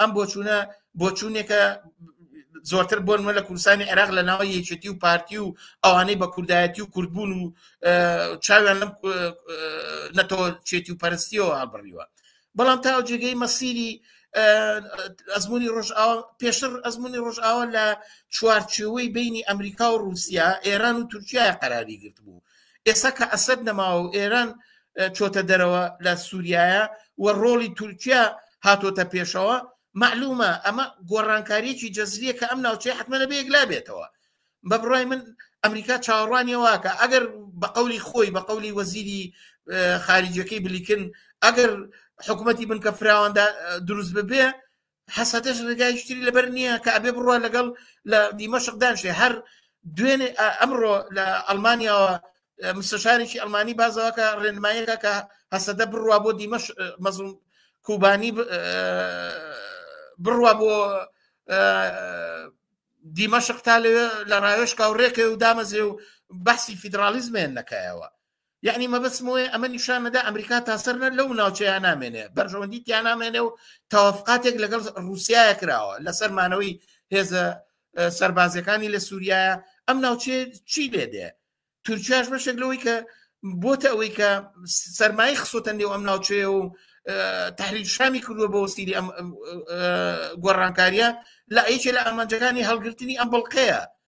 ئەم بۆچوونە بۆچوونێکە زۆرتر بۆنمە لە کوردستانی عێراق لە ناوی یەکێتی و پارتی و ئەوانەی بە کوردایەتی و کوردبوون و چاویان لەم نەتەوە چێتی و پەرستیەوە هەڵبڕیوە. بەڵام تا ئەو جێگەی مەسیری ئەزمموی ڕۆژئاوا، پێشتر ئەزمموی ڕۆژئاوا لە چوارچێوەی بینی ئەمریکا و رووسیا، ئێران و تورکیا قەراری گرت بوو. ئێستا کە ئەسەد نەماوە و ئێران چۆتە دەرەوە لە سووریایە و ڕۆڵی تورکیا هاتۆتە پێشەوە، معلومە ئەمە گۆڕانکاریەکی جەزریە کە ئەم ناوچەیە حتممە لە بەیەکلا بێتەوە. بە بڕای من ئەمریکا چاوەڕوانی واکە ئەگەر بە قەولی خۆی، بە قەولی وەزیری خارجەکەی بلیکن، ئەگەر حکوومەتی بنکە فراواندا دروست ببێ، حەسەدەش ڕێگایشتری لەبەر نییە کە ئەبێ بڕوا لەگەڵ لە دیمەشق دانشێ. هەر دوێنێ ئەمڕۆ لە ئەلمانیاوە مستەشارێکی ئەلمانی بازەوە کە ڕێنمایەکە کە هەسەدە بڕوا بۆ دیمەش مەزڵوم کوبانی بڕوا بۆ دیمەشق تا لەوێ لە ڕاوێژکا و ڕێکەوێ و دامەزرێ و بەحسی فیدراڵیزمێن نەکایەوە. یعنی مەبەستم ئەوەیە ئەمە نیشان نەدا ئەمریکا تا سەر نە لەو ناوچەیە نامێنێ، بەرژەوەندی تیا نامێنێ و تەوافقاتێک لەگەڵ رووسایە کراوە لەسەر مانەوەی هێزە سەربازیەکانی لە سووریایە. ئەم ناوچەیە چی لێ دێ؟ تورکیاش بەشێک لەوەی کە بۆتە ئەوەی کە سەرمایە خسۆتە نێو ئەم ناوچەیە و تحریر شامی کردووە بۆ وەسیلی ئەم گۆڕانکاریە، لە یەکێ لە ئامانجەکانی هەڵگرتنی ئەم بڵقەیە.